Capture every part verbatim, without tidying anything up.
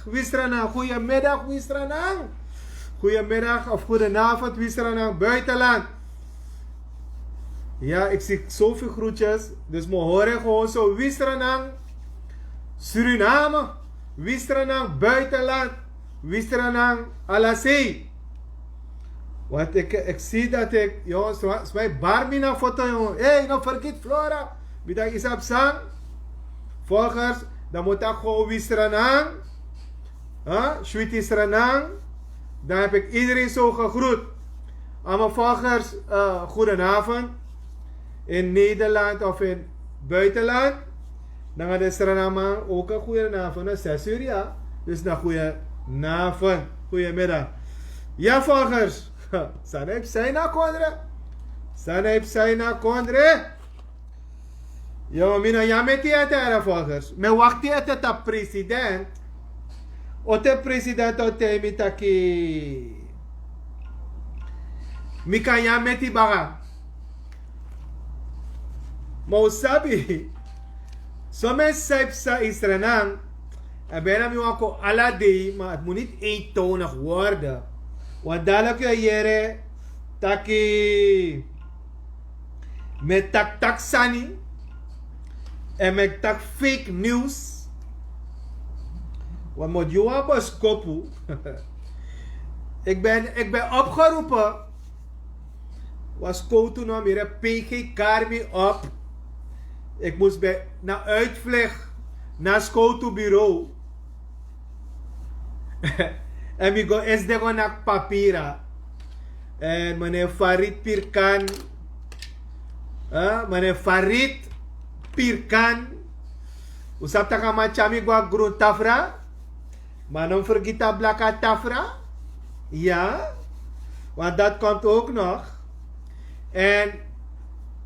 Wisranang, goedemiddag Wisranang. Goedemiddag of goedenavond Wisranang, buitenland. Ja, ik zie zoveel groetjes. Dus mi hori gewoon zo Wisranang, Suriname, Wisranang, buitenland, Wisranang, ala sei. Want ik, ik zie dat ik, jongens, sma- sma e bari mi na foto, jongen. Hé, no vergeet Flora. Mi taki sabi san. Volgers, dan moet ik gewoon Wisranang. Huh? Sweetie Sranang. Dan heb ik iedereen zo gegroet. Aan mijn volgers, eh, goedenavond. In Nederland of in buitenland. Dan gaat de Sranangman ook een goedenavond. Na zes uur, ja. Dus na goedenavond. Goedemiddag. Ja, volgers. San e psa ini a kondre? San e psa ini a kondre? Yo, mi no yameti ete, era volgers. Mi wakti ete ta president. Ote president o tei mi taki mi kan yameti baga. Ma un sabi, somen san e psa ini Sranan, a bijna mi wani kon ala dei, ma het moet niet eentonig worden. Want dadelijk yu e yere taki mi e taki taki sani, en mi e taki fake news. Want mi o gi wan boskopu. Ik ben, ik ben opgeroepen. Wan skowtu no, mi yere, P G kari mi op. Ik moest bij, na uitvlucht, na skowtubureau. En mi go S D go naki papira. En meneer Farid Pirkan, eh, meneer Farid Pirkan, un sabi taki a man tyari mi go na Grun Tafra. Maar no vergeten a blaka tafra. Ja, want dat komt ook nog. En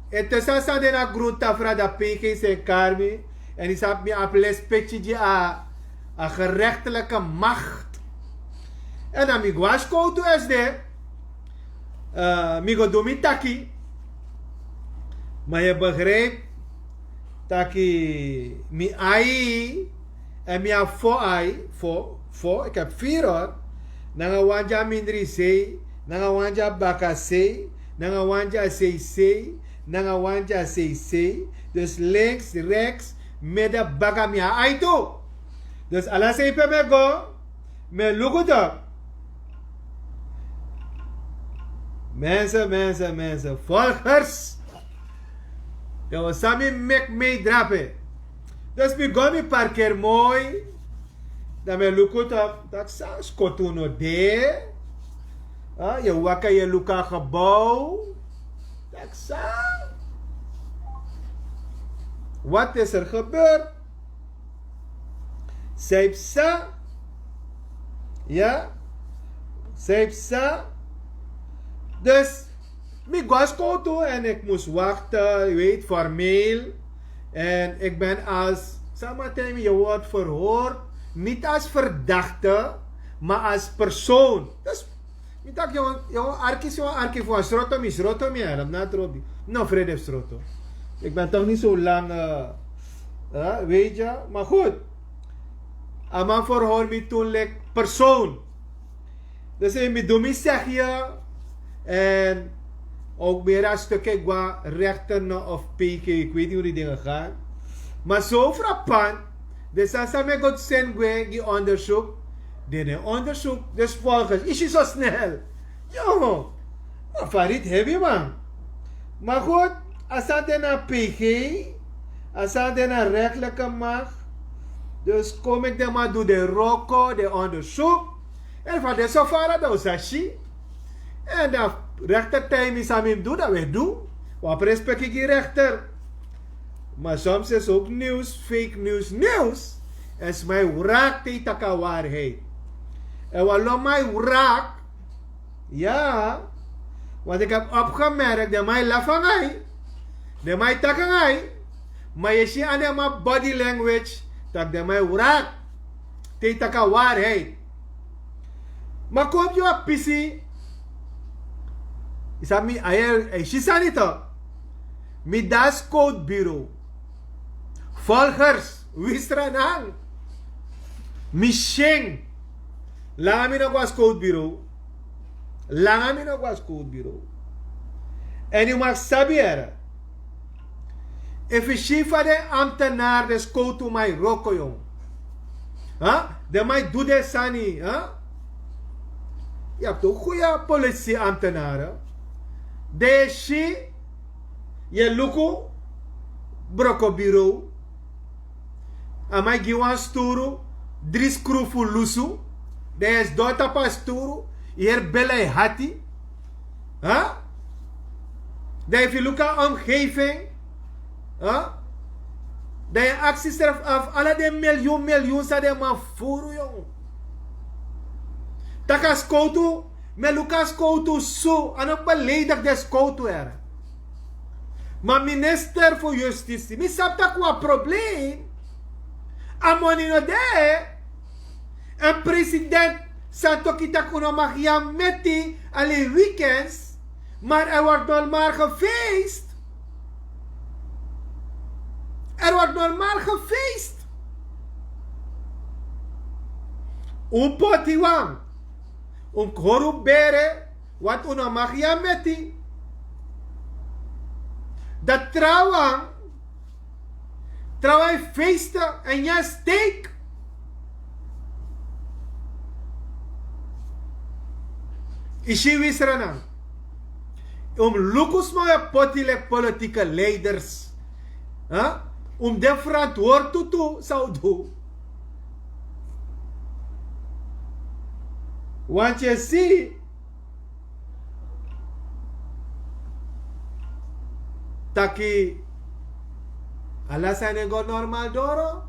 het is als aan de Grun Tafra dat P G zijn kari mi. En die sabi mi a respectie die a, a gerechtelijke macht. En dan mi go na skowtu S D. Eh, mi go du mi taki. Maar je begrijpt taki mi ai, en mi abi fo ai, fo, fo, ik heb vier hoor. Nanga wan dya mindri sei, nanga wan dya baka sei, nanga wan dya sei sei, nanga wan dya sei sei. Dus links, rechts, midden, baka, mi abi ai tu. Dus ala sei pe mi e go, mi e luku tu. Mensen, mensen, mensen. Volgers. Yo, san mi meki mi drape. Dus mi go, mi parkeri moi. Dan mi e luku tu, taki san, skowtu no de. Ah, yu e waka, yu e luku a gebouw. Taki san. Wat is er gebeurd? San e psa. Ja. San e psa. Dus mi go na skowtu en ik moest wachten, je weet, formeel. En ik ben als, san a man taigi mi, je wordt verhoord, niet als verdachte, maar als persoon. Dus mi taki, yu, yu arki, yu arki fu wan sroto, mi sroto, mi, ya, dat na trobi. No, vrede sroto. Ik ben toch niet zo lang, eh, eh, weet je. Maar goed. A man verhoor mi toen lijkt persoon. Dus mi du mi zegje. En ook meer a stuk, ik go na rechter no of P G, ik weet niet hoe die dingen gaan. Maar zo frappant. Dus san san mi go seni gwe gi onderzoek. Den e onderzoek. Dus volgens, is het zo snel? Yo, maar Farid heavy man. Maar goed, a sani de na P G, a sani de na rechtelijke macht. Dus kon meki den man du den wroko, den onderzoek. En fa den so fara, dan un sa si. En dan rechter taigi mi san mi mus du, dan wi e du. Wi abi respeki gi rechter. Maar soms is ook nieuws, fake news, nieuws. En sma e wraki te yu taki a waarheid. En wan lo man e wraki. Ja, want ik heb opgemerkt, den man e lafu nanga yu. Den man e taki nanga yu. Maar yu e si a den man body language, taki den man e wraki te yu taki a waarheid. Maar kon yu a pisi. Yu sabi mi, a e, a e si sani toch. Mi de na skowtubureau. Volgers, Wisranang. Mi si en. Langa mi no go na skowtu biro. Langa mi no go na skowtu biro. Èn yu mus sabi here. Efu yu si fa den ambtenari, den skowtu man e wroko, yu. Den man e du den sani. Yu abi tu guya polisi ambtenari. Den e si, yu e luku, broko biro. A man e gi wan sturu, dri skrufu lusu. Dan yu e sidon tapu a sturu, yu heri bela e hati. Dan efu yu luku a omgeving, dan yu e aksi srefi afu ala den milyun milyun san den man furu, yu. Taki a skowtu, mi e luku a skowtu su, a no beleidigi den skowtu here. Ma minister fu yustisi, mi sabi tak' wan problem. A moni no de. Èn president san toki tak' un no mag gi a meti, ali weekends. Maar er wordt normaal gefeest. Er wordt normaal gefeest. Un poti wan, un hori un bere, want un no mag gi a meti. Dan trawan, trawan e feeste èn nyan steek. Yu si wi Sranan. Un mus luku sma un e poti leki politieke leiders. Un mus de ferantwortu tu san un du. Want yu e si taki ala sani e go normal doro.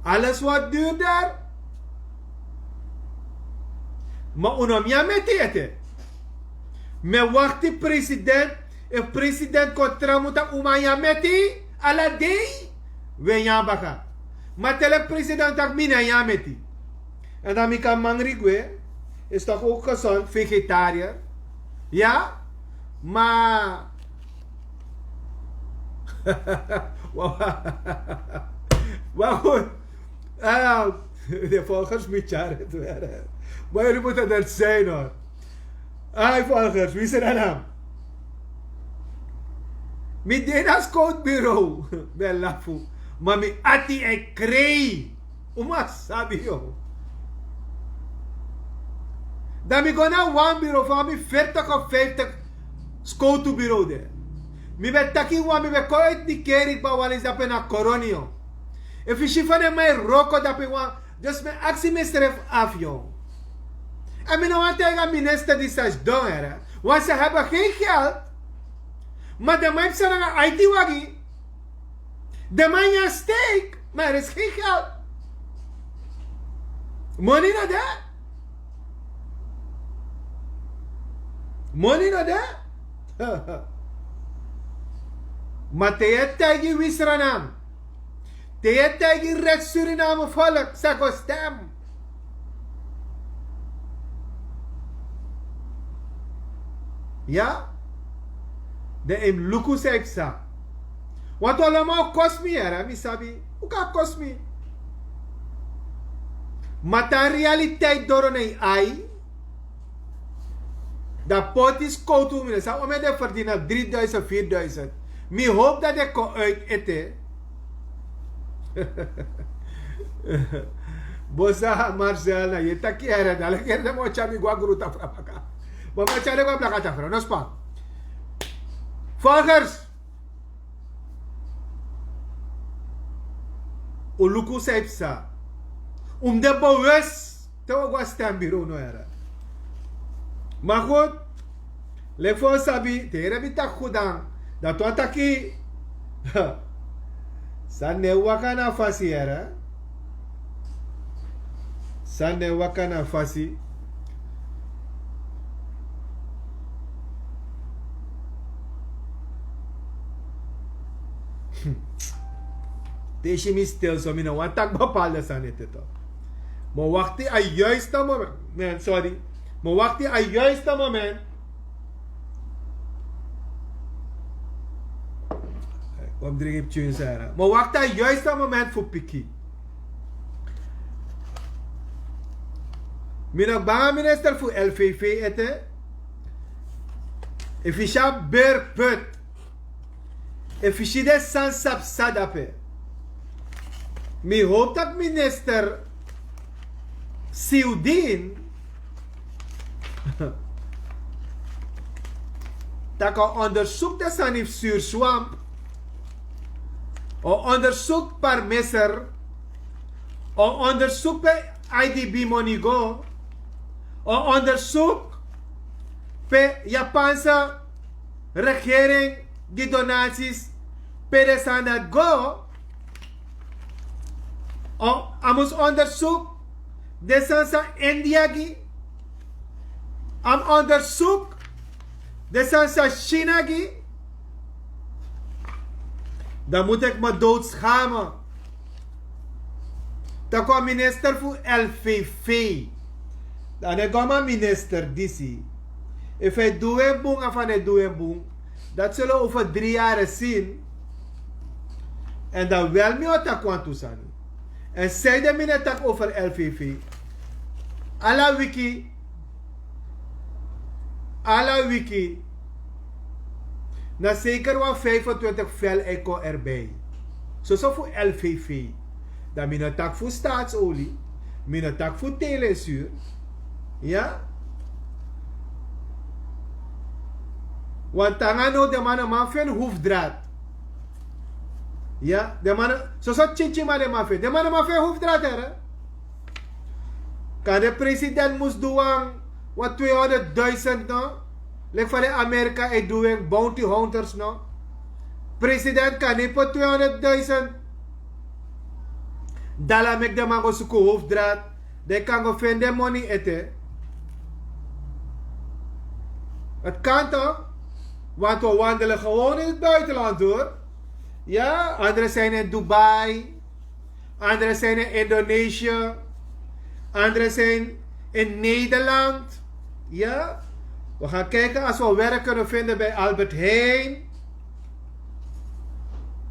Alles wordt duurder. Ma un no nyan meti ete. Mi e wakti president. Efu president kon trawan, un taki un man nyan meti ala dei, un e nyan baka. Ma te leki president taki mi no e nyan meti, en dan mi kan mangri gwe. Is toch ook gezond, vegetariër. Ya. Ma wacht, wacht. De volgers mi tyari tu. Maar jullie moeten er zijn, hoor. Ai, volgers, wi Sranan. Mi de na skowtu biro. Mi e lafu. Ma mi ati e krei. Un mus sabi, yu. Dan mi go na wan biro, fa mi fertig of vijftig skowtu biro de. Mi ben taki wan, mi ben kon uit Nigeria, kba wan leisi dape na Koroni, yu. Efu yu si fa den man e wroko dape wan, dus mi e aksi misrefi afu, yu. Èn mi no wani taigi a minister di sa sidon here, want ze hebben geen geld. Ma den man e psa nanga aiti wagi. Den man nyan steek, maar er is geen geld. Moni no de. Moni no de. Ma te yu e taigi wi Sranan, te yu e taigi reks Suriname volk san go stem. Ya. Dan yu mus luku san yu psa. Want un alama o kosi mi, yere, mi sabi. Un kan kosi mi. Ma te a realiteit doro na yu ai, dan poti skowtu, mi no sabi omeni den ferdini driduisend, vierduisend. Mi hopu dati den kon uit ete. Bosa Marcel, na yu e taki, yere, dan leki yere den man o tyari mi go na gru tafra baka. Ma mi o tyari den go na blaka tafra, no span. Volgers, un luku san e psa. Un mus de bewust te un o go na stem biro, no, yere. Ma goed, leki fa un sabi, te yere mi taki goed dan, dati wani taki san no e waka na a fasi, yere. San no e waka na a fasi. Te yu si mi stil so, mi no wani taki bepaalde sani ete, toch. Mi o wakti a juiste moment, sorry. Mi o wakti a juiste moment. Kom dringi pikin, Sarah. Mi o wakti a juiste moment fu piki. Mi no banga minister fu lvv ete. Efu yu si a beurput, efu yu si den sani san psa dape, mi hopu tak' minister siwdin tak' a ondersuku den sani fu surswamp, a ondersuku parmeser, a ondersuku pe idb moni go, a ondersuku pe japanse regering gi donaties, pe den sani dati go. A mus ondersuku den sani san india gi. A mus ondersuku den sani san china gi. Dan mus eki mi dowdskame tak' wan minister fu lvv, dan den go man minister disi, efu a e du wen bun of a no e du wen bun, dati sulu over dri yari sin. Èn dan wel mi o taki wantu sani. Èn sanede mi no e taki over lvv. Ala wiki, ala wiki na seker wan vijfentwintig vel e kon erbi. Soso fu lvv. Dan mi no taki fu staatsoli, mi no taki fu telesur. Ya. Want tanga no den man no man feni hufdraad. Ya den man no, soso tyintyin man den man feni den man no man feni hufdraad here. Kan den president mus du wan wan tweehonderdduisend no, leki fa den amerika e du wen bounty hunters no. President kan ni poti tweehonderdduisend dala meki den man go suku hufdraad. Den kan go feni den moni ete. Ti kan to. Want wi wandelen gewoon in ti buitenland hor. Ya, andere zijn in dubai, andere zijn in indonesië, andere zijn in nederland. Ya. Wi gan kijken as wi werk kunnen vinden bij albert heijn.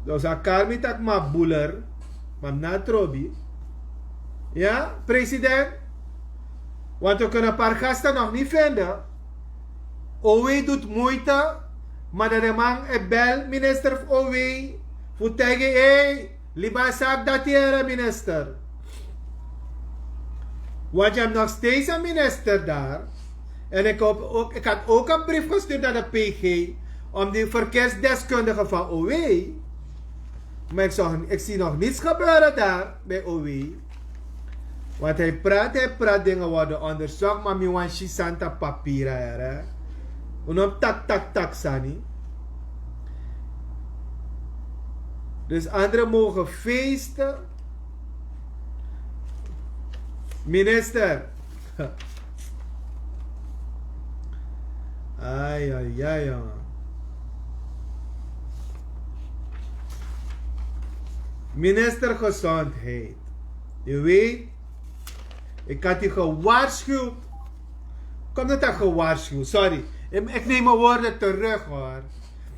Dus a kari mi taki ma buler, ma mi na trobi. Ya president. Want we kunnen pargasten nog ni vinden. Owe dut moeite. Ma dan de man e bel minister fu owe fu taigi ei, libi a saki dati here minister. Want yu hebi nog steeds en minister daar. En ik had ook en brief gestuurd na de pg, om die verkeersdeskundige van ow. Maar ik si nog niets gebeuren daar bij ow. Want hij praat hij praat dingen worden onderzocht maar mi wan si santa papira here. Un no mus taki taki taki sani. Dus andere mogen feesten. Minister. Ai ai ai. Minister gezondheid, yu weet, ik had u gewaarschuwd. Kom dat dat gewaarschuwd, sorry. Ik neem mijn woorden terug hoor.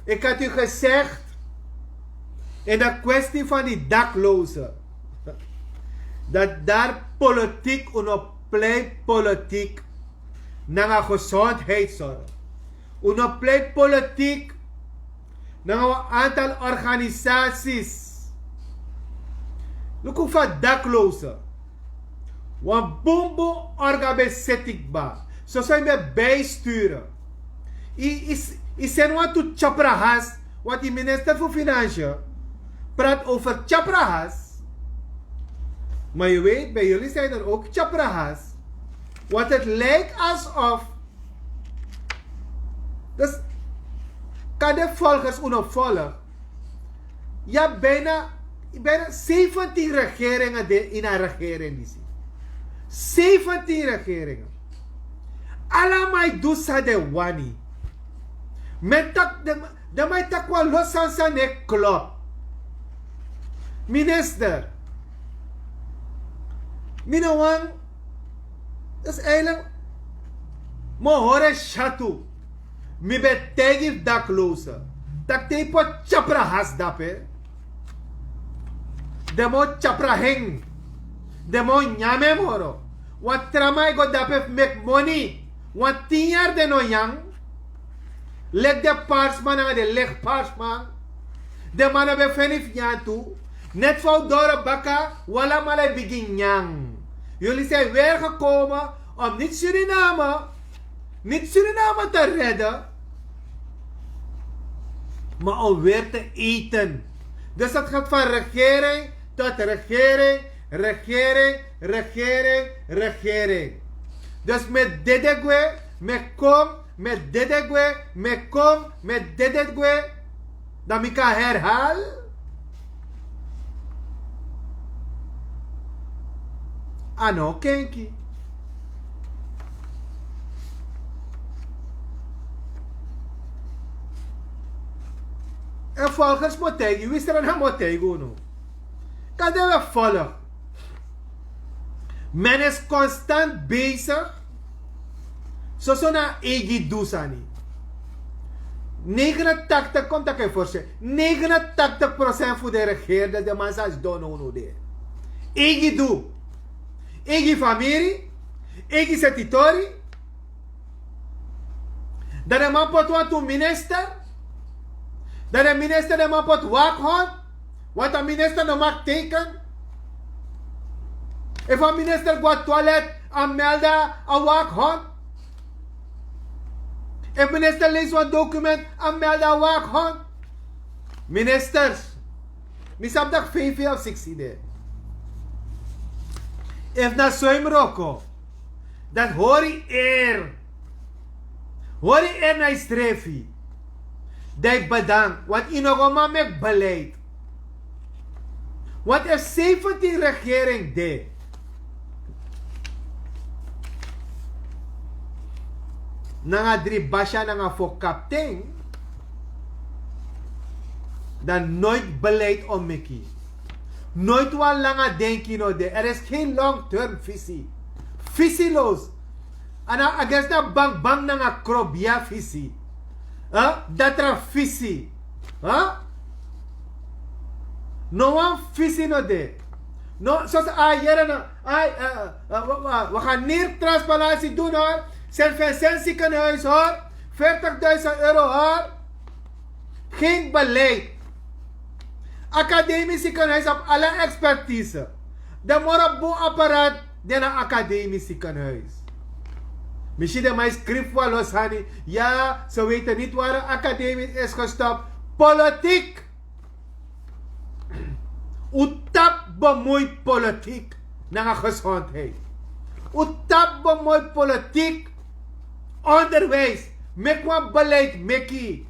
Ik had u gezegd in de kwestie van die daklozen, dat daar politiek, un no pleit politiek nanga gezondheidszorg. Un no pleit politiek nanga wan aantal organisaties. Luku fa daklozen, wan bunbun orga ben seti kba. Soso yu ben bijsturen. Yu seni wantu tyaprahas. Want yu minister fu finansi prat over tyaprahas. Maar yu weet bij yuli zijn er ook tyaprahas. Want het lijkt alsof dus kan de volgers un no volg. Ya bijna bijna zeventien regeringe de ini a regering disi. Zeventien regeringe. Ala man e du san den wani. Men taki den man e taki wan lo sani san no e klop. Minister, mi no wani dus eiling. Mi o hori en syatu. Mi ben taigi fu dakloze tak' te yu poti tyapra hasi dape. Den mus o tyapra hen. Den mus o nyan mi en moro. Wan tra man e go dape fu meki moni. Wan tin yari den no nyan. Leki den parsman nanga den legi parsman. Den man no ben feni fu nyan tu. Net fa un doro baka, un alamala e bigin nyan. Yuli sei weri gekomen om niti Suriname, niti Suriname te redden, maar om weer te eten. Dus het gaat van regering tot regering, regering, regering, regering. Dus met dit ding we, met kom, met dit ding we, met kom, met dit ding we. Dan mi kan herhaal. A no kenki. En volgens Motegi, wi srana Motegi unu. Kan de we volg. Men is constant bezig. Soso na eigi du sani. Negenentaktik, kom taki forse, negenentaktik prosent fu de regeerde de man sa sidon no unu de. Eigi du, eigi famiri, eigi setitori. Dan den man poti wantu minister. Dan den minister den man poti wakhond. Want a minister no mag teken. Efu a minister go a toilet, a melda a wakhond. Efu minister leisi wan document, a melda a wakhond. Ministers, mi sabi daki feifi of siksi de. Efu na so yu mroko, dan hori eri. Hori eri na yu srefi. Dan yu bedank, want yu no go man meki beleid. Want efu sefentin regering de, nanga dri basha nanga fo kapten, dan noit beleid o meki. Noit wan langa denki no de. Er is geen long term visie. Visieloos. Ana a gesta bang bang nanga krobia visie. Datra visie. No wan visie no de. No, zoals a yere na, we gaan niet transparantie doen hoor. Sint Vincent ziekenhuis hoor. Veertigduizend euro hoor. Geen beleid. Academisch ziekenhuis op alle expertise. De moro bun apparaat de na academisch ziekenhuis. Misschien de mij schrift wel los hani. Ja, ze weten niet waar de academisch is gestopt. Politiek. Un tap bemoei politiek nanga gezondheid. Un tap bemoei politiek. Onderwijs. Meki wan beleid meki.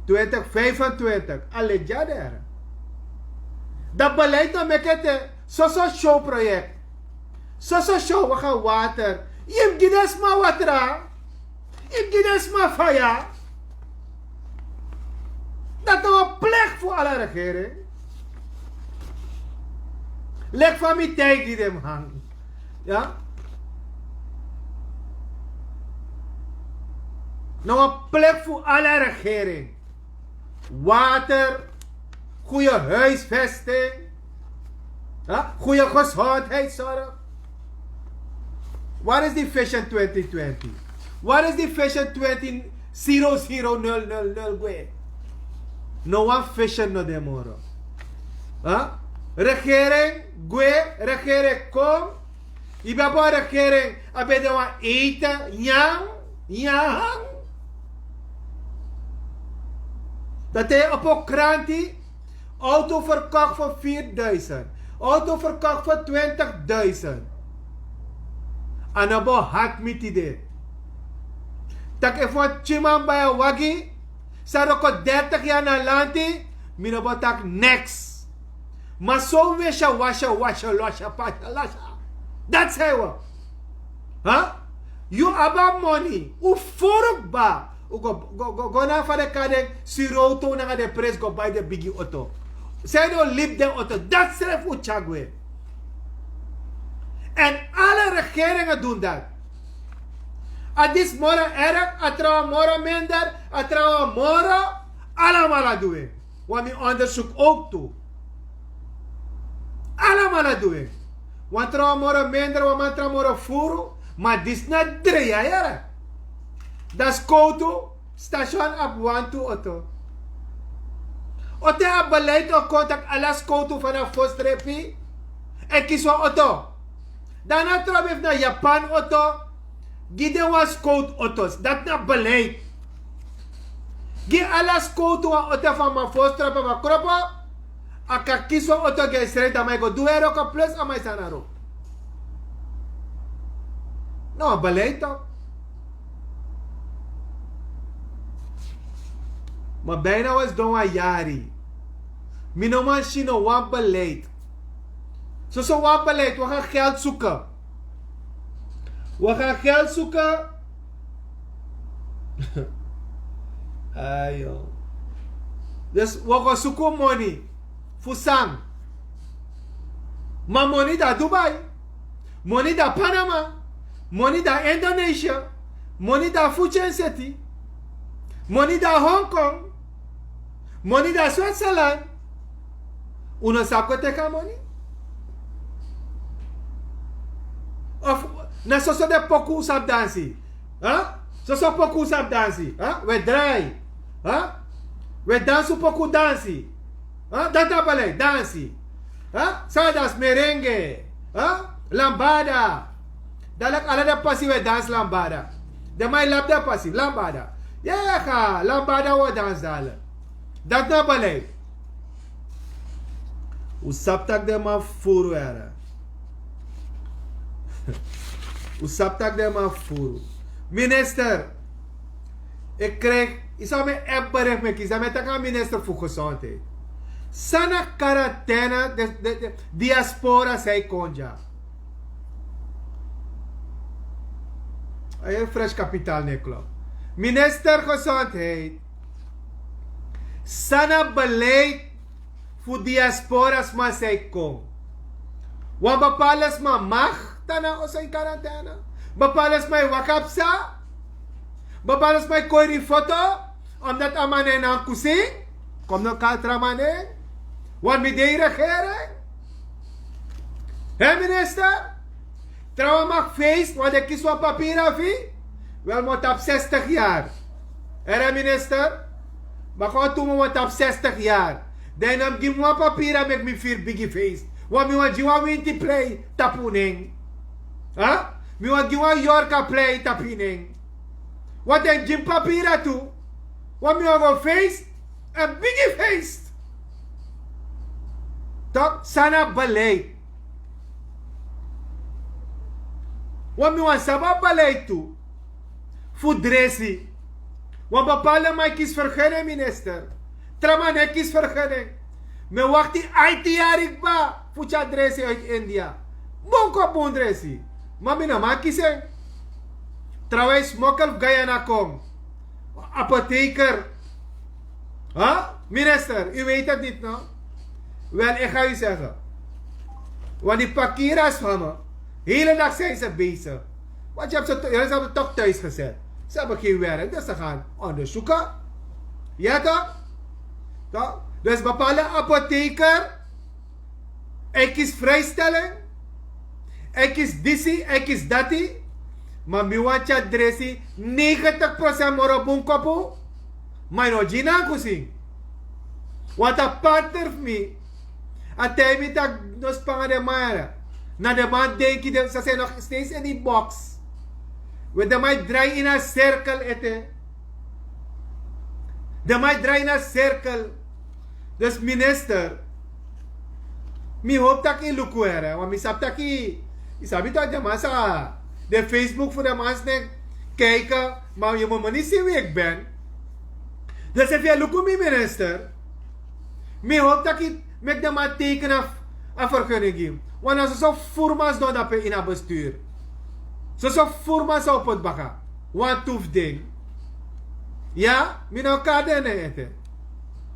Twintig vijfentwintig, alle jader. Dat beleid no meki ete. Soso show project. Soso show waka water. Yu mus gi den sma watra. Yu mus gi den sma faya. Dati na wan plek fu ala regering. Leki fa mi taigi den man. Na wan plek fu ala regering. Water, goede huisvesting, goede gezondheidszorg. Waar is die vision twenty twenty? Waar is die vision twenty zero zero nul nul nul gwe? No wan vision no de moro. Regering gwe, regering kom. Yu ben abi wan regering a ben de wan ete nyan nyan. Dati yu opo kranti. Auto verkocht voor vierduizend. Auto verkocht voor twintigduizend. A no bo hati mi tide. Tak' efu wan tyiman bai a wagi san roko dertig yari na lanti, mi no bo taki neks. Ma so wesi a wasi a wasi a lasi a pasi a lasi a. Dati san yu wani. Yu abi a moni, un furu kba. Un go go go na fa den kari den sirowtu nanga den presi go bai den bigi oto. San yu o libi den oto dati srefi un tyari gwe. Èn ala regeringi dun dati. A disi moro erg, a trawan moro minder, a trawan moro. Alamala du en. Wan mi ondersuk ook tu. Alamala du en. Wan tra moro minder wan man tra moro furu. Ma disna dre ya yere. Dan skowtu station abi wantu oto. Ote a beleid o kon tak' ala skowtu fana fosrepi e kisi wan oto. Dan na trobi fu na japan oto. Gi den wan skowtu otos dati na beleid. Gi ala skowtu wan oto fu a man fosrepi fu a kropo. A kan kisi wan oto gi en srei dan man e go du en roko plus a man e sani na roko. No a beleid tok. Ma bijna was don wan yari. Mi no man si no wan beleid. Soso wan beleid wan ga geld suke. Wan ga geld suke. Ayo. Dus wan go suku moni fu san? Ma moni da dubai, moni da panama, moni da indonesia, moni da fucenseti, moni da hongkong, moni da switzerland. Unu sabi go teki a moni? Of na soso de poku sabi dansi? Soso poku sabi dansi? We drai. We dansu poku dansi. Dati na balei dansi. Sadas merenge, lambada. Dalek ala de pasi we dansi lambada. De mai labi de pasi lambada. Yega lambada we dansi dalek. Dati na balei. Un sabi tak' den man furu yara. Un sabi tak' den man furu. Minister, ik krijg, yu sabi mi app bericht meki yu sabi mi taki a minister fu gezondheid. San na karantene de diaspora san yu kon dya? A heri fresh kapital no e klop. Minister gezondheid, san na beleid fu diaspora sma san e kon? Wan bepaalde sma mag tan na oso ini karantene. Bepaalde sma e waka psa. Bepaalde sma e kon ini foto. Omdat a man na en na en kusin. Kom no kal tra man na en. Wan mi de ini regering. He minister, trawan mag feest wan de kisi wan papira fu yu. Wel mi o tapu zestig yari. Ere minister, baka wan tu mi o tapu zestig yari. Dan yu no mus gi mi wan papira meki mi firi bigi feest. Wan mi wan gi wan winti plei tapu nen. Mi wan gi wan yorka plei tapu yu nen. Wan den gi mi papira tu. Wan mi wan go feest. En bigi feest. Tok san na beleid. Wan mi wan sabi a beleid tu. Fu dresi. Wan bepaalde man e kisi fergening minister. Tra man no e kisi fergening. Mi e wakti aiti yari kba fu tyari dresi uiti india. Bun kon bun dresi. Ma mi no man kisi en. Trawan e smokel fu guyana kon. Apotheker. Minister, u weet het nit no? Wel ik ga u zeggen. Want die pakiras van me, hele dag zijn ze bezig. Want je hebt ze to- je hebt ze toch thuis gezet. Ze hebben geen werk dus ze gaan onderzoeken. Ja toch? Toch? Dus bepaalde apotheker, hij kiest vrijstelling. Hij kiest disi, hij kiest dati. Maar mi want je adressi negentig procent moro bun kopu. Maar no gina kusin. Want a partner fu mi a taigi mi tak' no spanga den man yere. Na den man denki den sa sei nog steeds in die box. We den man e drai ini a sirkel ete. Den man e drai ini a sirkel. Dus minister, mi hopi tak' yu luku here want mi sabi tak' yu sabi tak' den man sa den facebook fu den man snek kijken. Ma yu mus mi ni si wi iki ben. Dus efu yu e luku mi minister, mi hopi tak' yu meki den man teken a fergunning gi yu. Want na soso furu man sidon dape ini a bestuur. Soso furu man sa o poti baka wantu fu den. Ya, mi no kari den nen ete.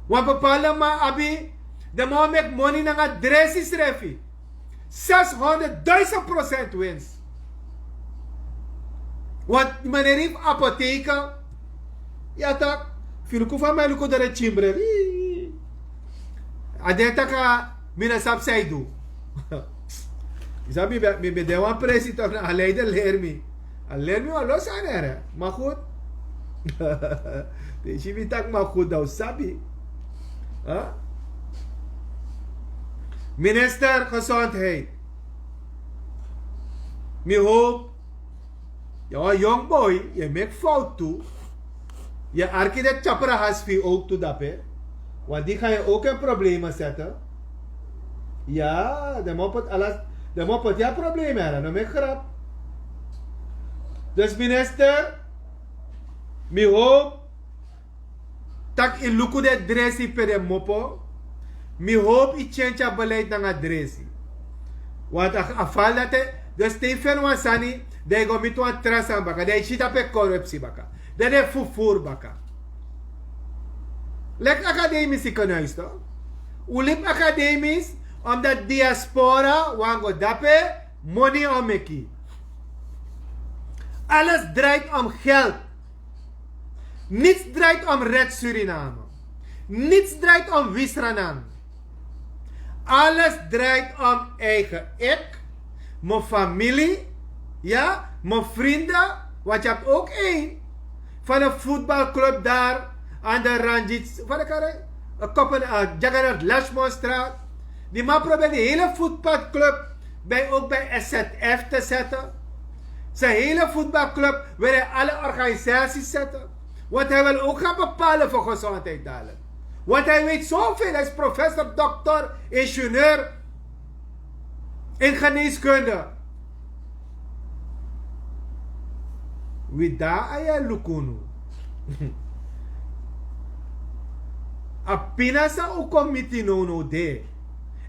Wan bepaalde man abi den man o meki moni nanga dresi srefi. Zeshonderdduisend procent wins. Want maneri fu apoteken, ya tak', Fu luku fa mi e luku doro e timbre. A de taki mi no sabi san yu du. Yu sabi, mi ben de wan presi tok, na a leider leri mi. A leri mi wan lo sani here. Ma goed. Den si mi taki ma goed, dan un sabi. Minister gezondheid, mi hoop. Yu a wan yong boi, yu e meki fowtu. Yu e arki den tyapra hasi fu yu owk tu dape. Want di ga yu owk en probleme sete. Ya, den man poti ala, den man poti yu a probleme, a no meki grap. Dus minister, mi hoop taki yu luku den dresi pe den mopo. Mi hoop yu tyentyi a beleid nanga dresi. Want a fali dati, dus te yu feni wan sani, dan yu go miti wan tra sani baka, dan yu si tapu e korupsi baka, dan den fufuru baka. Leki akademis yu kon na yu sto. Un libi akademis, omdat diaspora wani go dape, moni o meki. Alles draait om geld. Niets draait om Red Suriname. Niets draait om Wisranan. Alles draait om eigen ik, mijn familie, ja, mijn vrienden, want je hebt ook een van een voetbalclub daar aan de Ranjit, van de Kare, een koppen aan Jagger Lashmonstraat. Die man probeert die hele voetbalclub bij, ook bij S Z F te zetten. Zijn hele voetbalclub wil hij alle organisaties zetten. Want hij wil ook gaan bepalen voor gezondheid dadelijk. Want hij weet zoveel, hij is professor, dokter, ingenieur in geneeskunde. Wi dan a ya luku unu. A pina san un kon miti nownow de.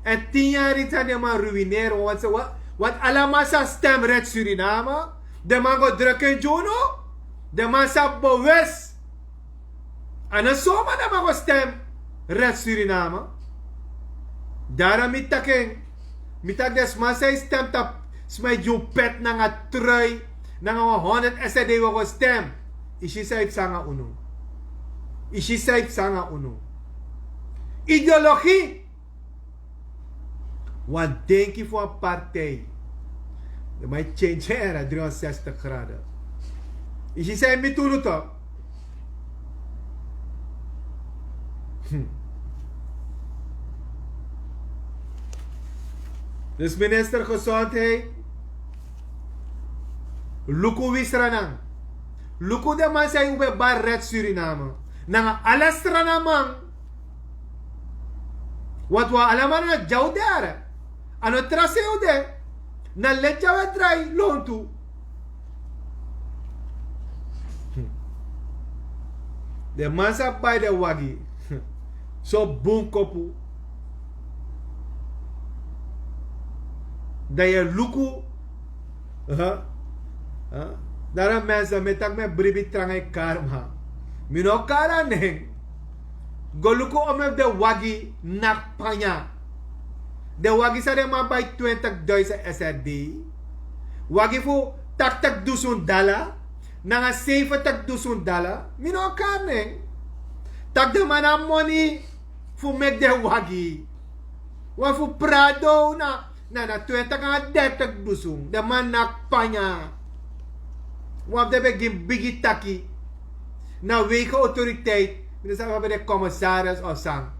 En tin yari san den man ruineri, want, want ala man sa stem Red Suriname, den man go druk en gi unu. Den man sa bewust. A no soma den man go stem Red Suriname. Daarom mi taki en, mi taki den sma san e stem tapu sma e gi un pet nanga trui nanga wan honderd S R D, wi o go stem. Yu si san yu psa nanga unu. Yu si san yu psa nanga unu. Ideologie. Wan denki fu wan partij. Den man e change era driehonderdzestig graden. Yu si san yu miti unu tok. Dus minister gezondheid, luku wi Sranan. Luku den man san yu ben bari Red Suriname nanga ala Sranan man. Want wi alamala na dya un de. A no tra sei un de. Na leti a wi e drai lontu. Den man sa bai den wagi so bun kopu. Dan yu e luku. Dara mense, mi e taki mi e bribi tranga e karma. Mi no kari a nen. Go luku omeni fu den wagi naki panya. Den wagi san den man bai twintig duizend S R D. Wagi fu taktig dusun dala nanga seifentig dusun dala. Mi no kari nen. Tak' den man na moni fu meki den wagi. Wan fu Prado na, na, na twintig nanga dertig dusun. Den man naki panya. Wan fu den ben gi mi bigi taki na wegen autoriteit. Mi no sabi a ben de commissaris of san.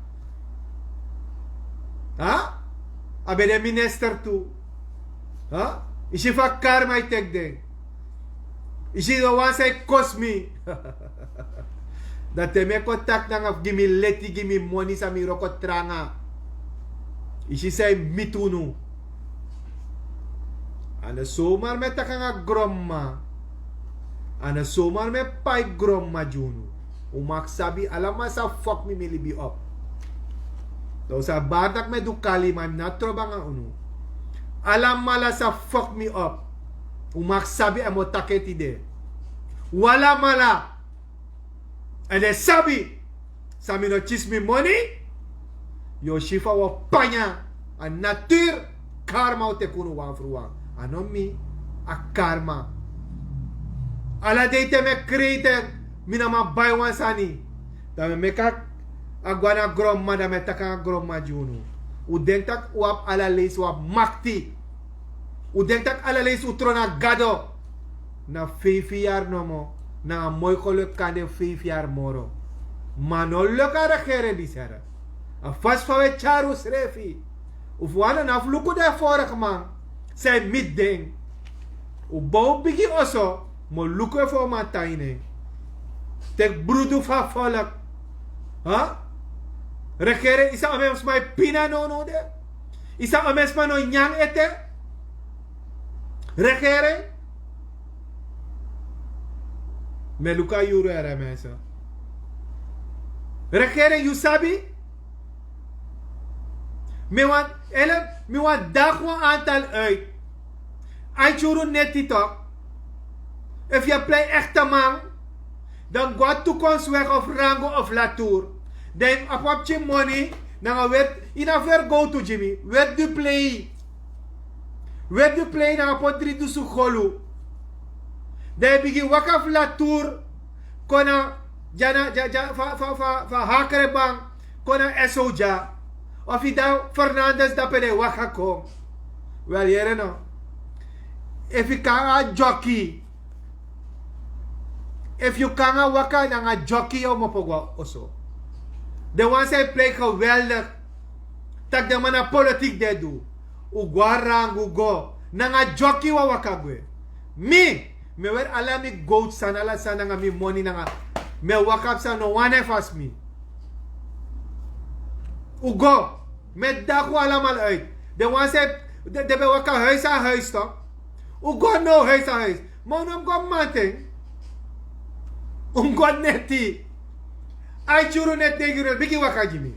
A ben de minister tu. Yu si fa karma e teki den. Yu si den wan san e kosi mi. Dan te mi e kon taki nanga fu gi mi leti, gi mi moni san mi wroko tranga. Yu si san e miti unu. A no somar mi e taki nanga gronmama. A no somar mi e pai gronmama gi unu. Un mag sabi alamala sa fok mi mi libi op. Dan un sa bari tak' mi e du kali, ma mi no a trobi nanga unu. Alamala sa fok mi op. Un mag sabi èn mi o taki en tide. Un alamala. Èn den sabi san mi no kisi mi moni. Yu o si fa wi o panya. A natuur karma o teki unu wan fu wan. A no mi, a karma. Ala dei te mi e krei te mi no man bai wan sani. Dan mi meki a go na gronmama, dan mi e taki nanga gronmama gi unu. Un denki tak' un abi ala leisi, un abi makti. Un denki tak' ala leisi un tron na gado. Na feifi yari nomo. Nanga moi geluk kan den feifi yari moro. Ma no leki a regering disi yere. A fasi fa un e tyari unsrefi. Fu wan na fu luku den vorige man san e miti den. Un bow bigi oso, ma luku efu un man tan ini en. Teki brudu fu a volk. Regering, yu sabi omeni sma e pina nownow de? Yu sabi omeni sma no nyan ete? Regering. Mi e luku a yuru yere, mensen. Regering, yu sabi? Mi wani, ele, mi wani dagu wan antal uit. Ai tyuru neti tok. Efu yu e plei ekte man, dan go na toekomstweg of rango of latour. Dan yu abi wan pikin moni nanga weti, yu na feri gowtu gi mi, weti du plei. Weti du plei nanga poti dri dusu golu. Dan yu bigin waka fu latour. Kon na dya na dya dya fa fa fa fa hakreban. Kon na eso dya. Of yu dan Fernandes dape den waka kon. Wel, yere no. Efu yu kon nanga dyoki, efu yu kon nanga waka nanga dyoki, yu o mopo go na oso. Den wan san e plei geweldig, tak' den man na politiki den e du. Un go na rangu go. Nanga dyoki wan waka gwe. Mi, mi e weri ala mi gowtu sani, ala sani nanga mi moni nanga. Mi e waka psa, no wan e fasi mi. Un go. Mi e dagu alamala uit. Den wan san e, den ben waka huis na huis tok. Un go now huis na huis. Ma un no mus go mamanten. Un mus go neti. Ai tyuru neti, den gi unu, bigin waka gi mi.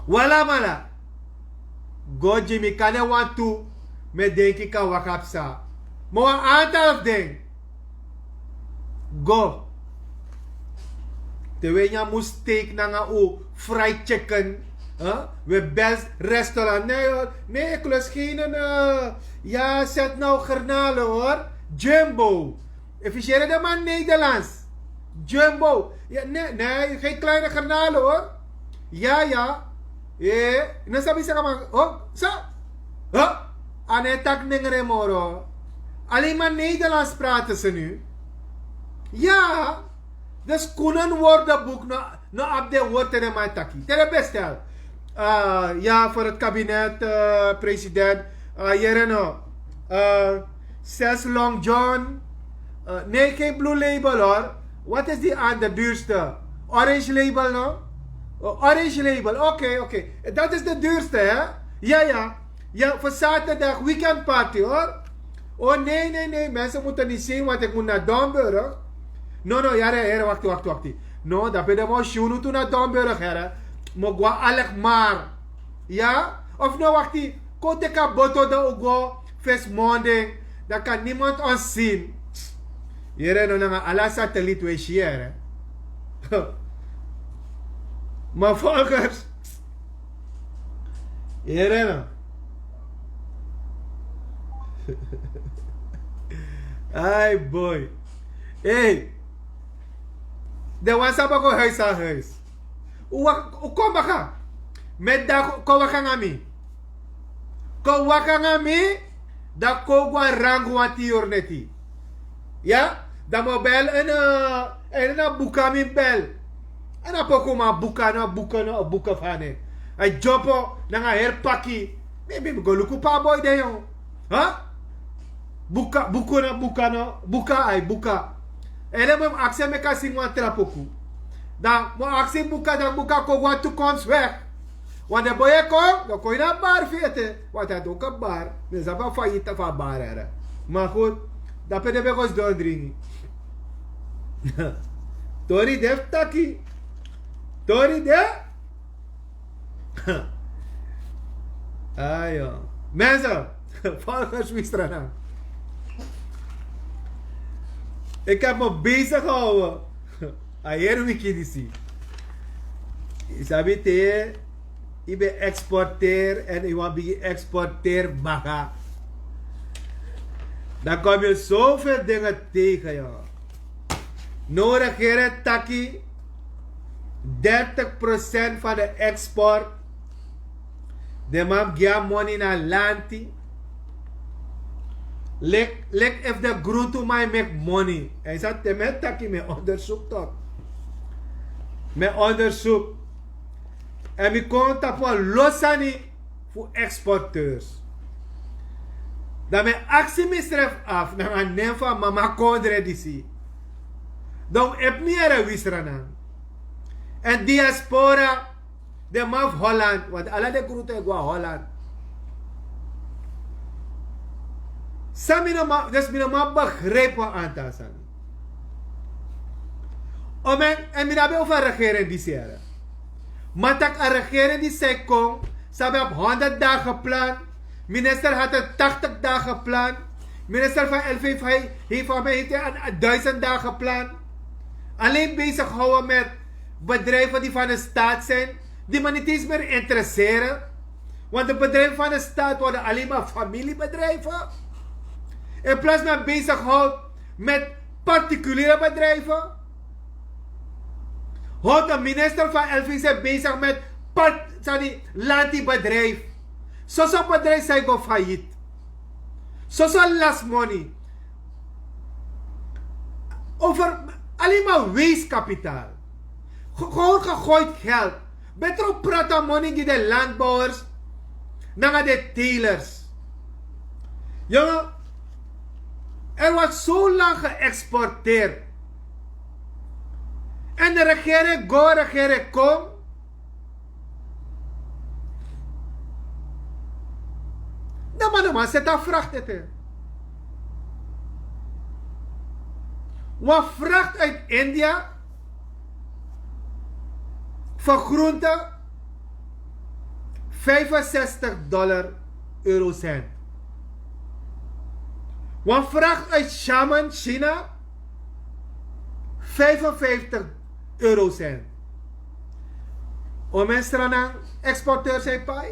Un alamala go gi mi, kande wantu mi e denki kan waka psa. Ma wan antal fu den go. Te un e nyan mus steak nanga un fried chicken. Un e bel restaurant. Nee hoor, nee, ik lust geen, eh, ya, zet nou garnalen hoor. Jumbo. Efu yu si yere den man Nederlands. Jumbo. Ya, nee, nee, geen kleine garnalen hoor. Ya, ya. Eh, no sabi saka man. Oh, sa. Huh? A no e taki nengre moro. Alleen maar Nederlands praten ze nu. Ya. Dus kunnen woordenboek no, no abi den word te den man e taki. Te den bestel. Eh, ya, voor het kabinet, eh, president. Eh, yere no. Eh, zes Long John. Eh, nee, geen Blue Label hoor. Wat is die andere duurste? Orange Label, no? Oh, Orange Label, oké, oké. Dat is de duurste, hè? Ja, ja. Ja, voor zaterdag weekend party, hoor. Oh, nee, nee, nee. Mensen moeten niet zien, want ik moet naar Domburg. No, no, yere, yere, wakti, wakti, wakti. No, dan ben je maar sjoen toe naar Domburg, yere. Mi o go na Alkmaar. Ya? Of no, wakti, kon teki a boto dan un go fesi morning, dan kan niemand ons zien. Yere no, nanga ala satelit un e si yere. Ma volgers, yere no. Ai boy. Ei, den wan saba go huis na huis. Un wak-, un kon baka. Mi e dati, kon waka nanga mi. Kon waka nanga mi, dan kon go na rangu wan tin yuru neti. Ya, dan mi o bel en, eh, en na buka mi bel. En a poku man buka, na buka, na buka fu a nen. A dyompo nanga heri paki. Mi, mi, mi go luku pe a boi de, yon. Ha? Buka, buku na buka, no. Buka, ai, buka. En dan mi mus aksi en meki a singi wan tra poku. Dan mi o aksi buka, dan buka kon go na toekomstweg. Want den boi e kon, dan kon ini a bar fu ete. Want a de ook a bar. Mi sabi a faillite fu a bar, yere. Maar goed, dan pe den ben go sidon dringi. Tori de fu taki. Tori de. Ayo. Mensen, volgers, wi strana. Ik heb me bezig gehouden. A heri wiki disi. Yu sabi te yu ben exporteer en yu wani bigin exporteer baka. Dan kom je zoveel dingen tegen, joh. No, regering taki, Dertig procent van de export. De man gi a moni na lanti. Lik lik efu de gruntu man e meki moni en san te mi e taki mi e ondersuk tok. Mi e ondersuk. En mi kon tapu a losani fu exporteurs. Dan mi e aksi misrefi afu nanga a nen fu a mama kondre disi. Dan efu mi yere wisra nan en diaspora, den man fu holland want ala den grutu e go na holland. San mi no man dus mi no man begrijpi wan antal sani. Omen en mi no abi over regering disi here. Ma tak' a regering disi san e kon san ben abi honderd dagen plan. Minister had en tachtig dagen plan. Minister van lvv hij heeft al bij een duizend dagen plan. Alleen bezig houden met bedrijven die van de staat zijn, die me niet eens meer interesseren. Want de bedrijven van de staat worden alleen maar familiebedrijven. In plaats men bezig houdt met particuliere bedrijven, houdt de minister van lvv bezig met part sorry lantibedrijf. Soso bedrijf zijn go failliet. Soso last money. Over alleen maar weeskapitaal. Gewoon gegooid geld. Beter op prata money die de landbouwers nanga de telers. Jongen, er wordt zo lang geëxporteerd. En de regering go regering kom. Dan man de man zet a vracht ete. Wan vracht uit india vergroente vijfenzestig dollar eurocent. Wan vracht uit shaman china vijfenvijftig eurocent. Omen stranan exporteurs e pai.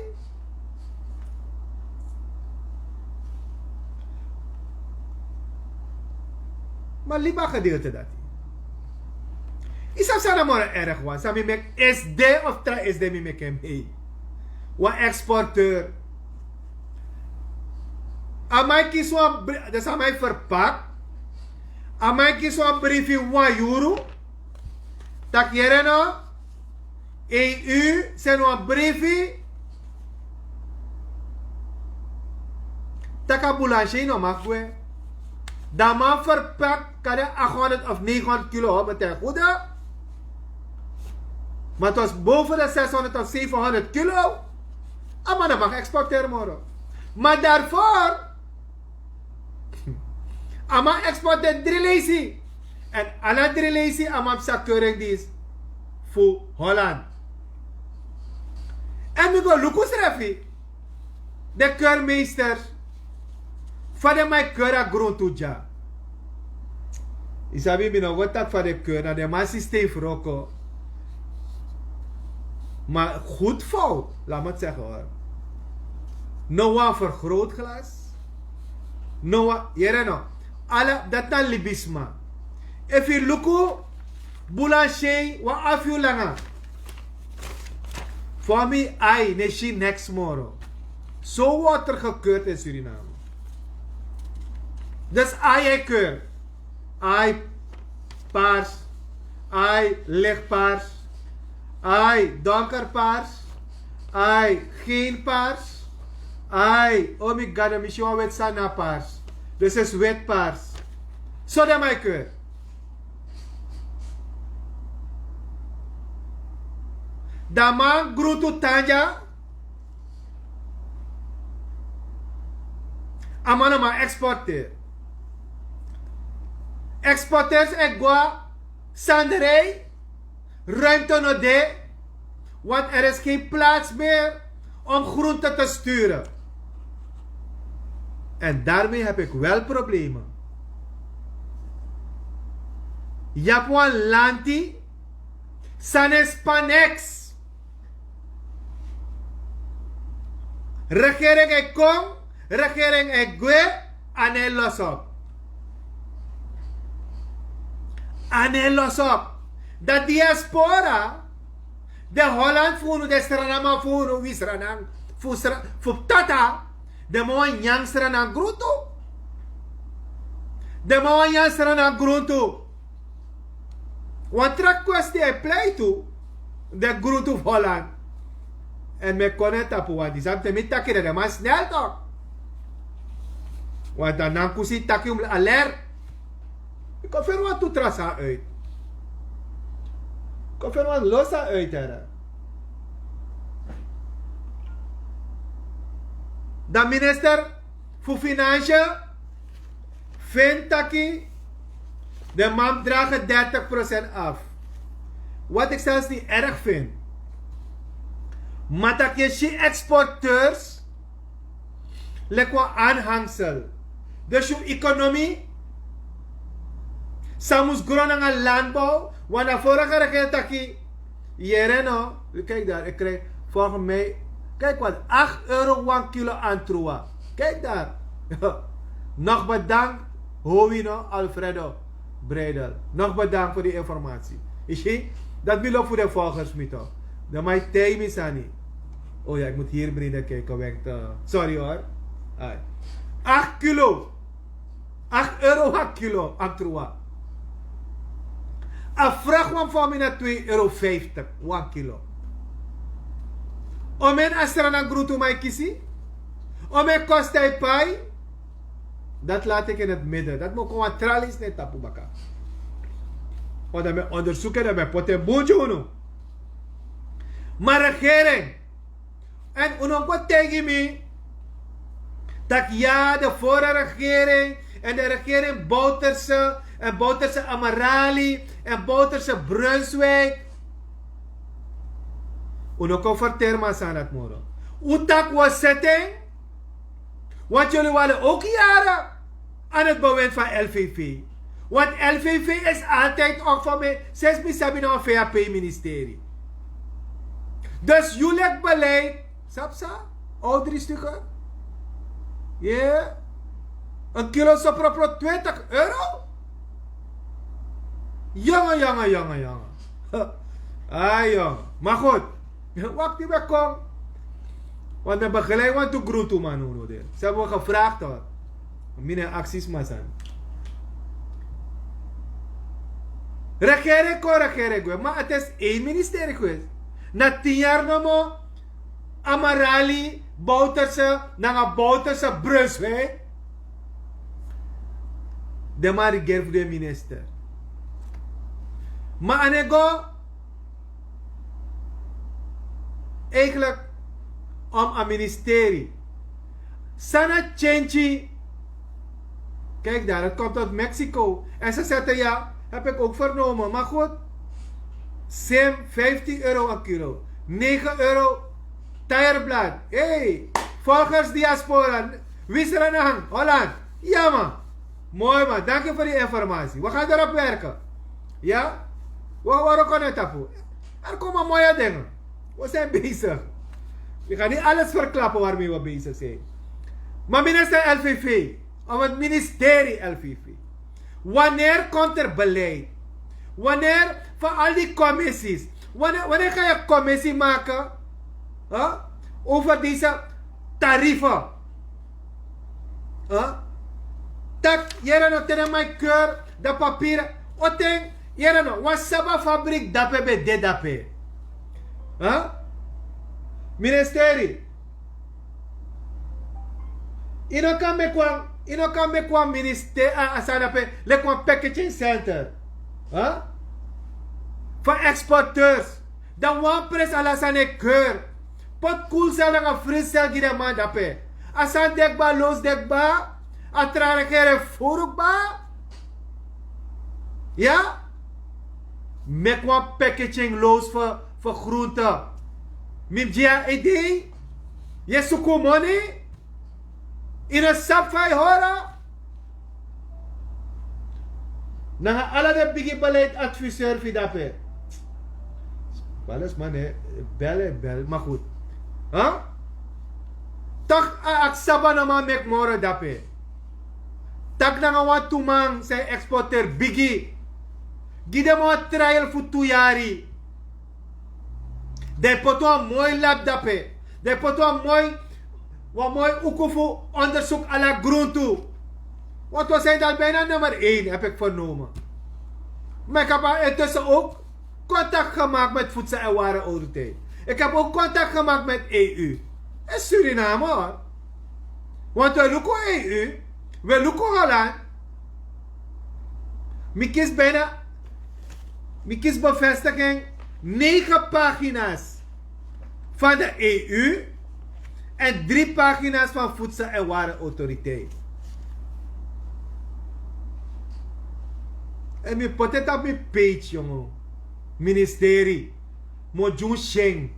Ma libi a gedeelte dati. Yu sabi san na moro erg wan san mi meki sd of tra sd mi meki en hei. Wan exporteur. A man e kisi wan bri- dus a man e verpak. A man e kisi wan brifi wan yuru. Tak' yere no. Eu seni wan brifi. Tak' a bulansei no maki gwe. Dan a man verpak kade achthonderd of negenhonderd kilo ho betekent goede. Maar het was boven de zeshonderd of zevenhonderd kilo. A man no maki exporteren moro. Maar daarvoor a man exporteri dri leisi. En ala dri leisi a man psa keuring disi fu holland. En mi go luku srefi de keurmeesters fa den man e keur a gruntu dya. Yu sabi mi no go taki fa den keur na den man systeem fu wroko. Ma gud fout lati mi segi hori. No wan vergrootglas. No wan yere no. Ala dati na libisma. Efu yu luku bulansei wan afu yu langa. Fa mi ai no e si neks moro. So water gekeurd in suriname. Dus ai e keur. Ai pars. Ai licht pars. Ai donker pars. Ai geen pars. Ai o mi gado mi si wan weti sani na pars. Dus is weti pars. So den man e keur. Dan man gruntu tan dya. A man no man exporteri. Exporters e go na sanderei. Ruimte no de. Want er is geen plaats meer om groente te sturen. En daarmee heb ik wel problemen. Yu abi wan lanti san no e span neks. Regering e kon, regering e gwe. A no e losi op. A no e losi op. Dan diaspora Den Holland fu unu, den Srananman fu unu, wi Sranan, fu Sra-, fu tata, den man wani nyan Sranan gruntu. Den man wani nyan Sranan gruntu. Wan tra kwesti e plei tu, den gruntu fu Holland. Èn mi e kon na en tapu wan di san te mi taki, dan den man snel tok. Want dan nan kusi taki un alert. Yu kan feni wan tu tra sani uit. Yu kan feni wan lo sani uit, here. Dan minister fu Financiën feni taki den man dragen dertig procent af. Wat ik zelfs niet erg vind. Maar dat je ziet exporteurs leki wan aanhangsel. Dus yu economie san mus gro nanga landbouw. Want na vorige regering taki, yere no, kijk daar, ik krijg volgens mij, kijk wat, acht euro wan kilo antrua. Kijk daar. Nog bedankt, Howino Alfredo Breidel. Nog bedankt voor die informatie. Je ziet, dat mi loop voor de volgers mi toch. Dan mij tij mi sani. Oh ja, ik moet hier beneden kijken, wenkte. Sorry hoor. Ai. Acht kilo. Acht euro wan kilo, antrua. A vrachtwagen van mij na twee euro vijftig, wan kilo. Omen astra na grutu mai kisi. Omen kost hij pai. Dat laat ik in het midden. Dat moet gewoon tralies net tapu baka. Want dan ben onderzoeken, dan ben poten boetje unu. Maar regering, en unu kon tegen mi dat ja, de vorige regering en de regering Bouterse en Bouterse Amarali en Bouterse Brunswijk. Unu kon vertel maar aan het moro. Utak was zitting. Want jullie waren ook jaren aan het bewind van L V V. Want L V V is altijd ook van mij, sinds mi sabi na V A P-ministerie. Dus jullie beleid, sapsa, oudri stukken. Ja, een kilo sopropro twintig euro. Jongen, jongen, jongen, jongen. Ah, jongen. Maar goed. Wakti ben kon. Want dan begeleid want to groen to man unu de. Ze hebben gevraagd hoor. Mine acties maar zijn. Regering kon, regering gwe. Maar het is één ministerie geweest. Na tien jaar no more. Amarali, Bouterse, nanga Bouterse Brunswijk. Den man regeer fu den minister. Ma a no e go eigenlijk om a ministerie. San na change. Kijk daar, het komt uit Mexico. En ze zetten ja, heb ik ook vernomen. Maar goed, sim, vijftien euro een kilo. Negen euro taierblad. Hey, volgers diaspora, Wisserenang, Holland. Ja man. Mooi man, dank je voor die informatie. We gaan erop werken. Ja? We worden gewoon tapu. Er komen mooie dingen. We zijn bezig. We gaan niet alles verklappen waarmee we bezig zijn. Maar minister L V V, of het ministerie L V V. Wanneer komt er beleid? Wanneer van al die commissies? Wanneer, wanneer ga je commissie maken? Huh? Over deze tarieven. Huh? Tak, yere no, tene mai keur, da papier, oten, yere no, wan saba fabriek dape ben de dape. Huh? Ministeri. Yu no kan meki wan, yu no kan meki wan ministeri, a, a sani dape, leki wan packaging center. Huh? Fu exporteurs. Dan wan prijs ala sani e keur. Poti koelsel nanga friscel gi den man dape. A sani de kba, loos de kba. A tra regering furu kba. Ya? Meki wan packaging loos fu, fu groente. Mi mus gi yu a idee. Yu e suku moni. Yu no sabi fa yu hori. Nanga ala den bigi beleidsadviseur fu yu dape. Bel is man, hè. Bel, hè, bel. Maar goed. Huh? Toch, a, a saba no man meki moro dape. Tak' nanga wan tu man san e exporteer bigi. Gi den man wan trial fu tu yari. Dan yu poti wan moi lapu dape. Dan yu poti wan moi wan moi uku fu ondersuku ala gruntu. Want we zijn dan bijna nummer één heb ik vernomen. Maar ik heb al intussen ook contact gemaakt met voedsel en warenautoriteit. Ik heb ook contact gemaakt met eu. In Suriname hoor. Want we luku eu, we luku Holland. Mi kisi bijna mi kisi bevestiging. Negen pagina's van de eu en drie pagina's van voedsel en warenautoriteit. En mi poti en tapu mi page, jongen. Ministerie. Mojun sheng.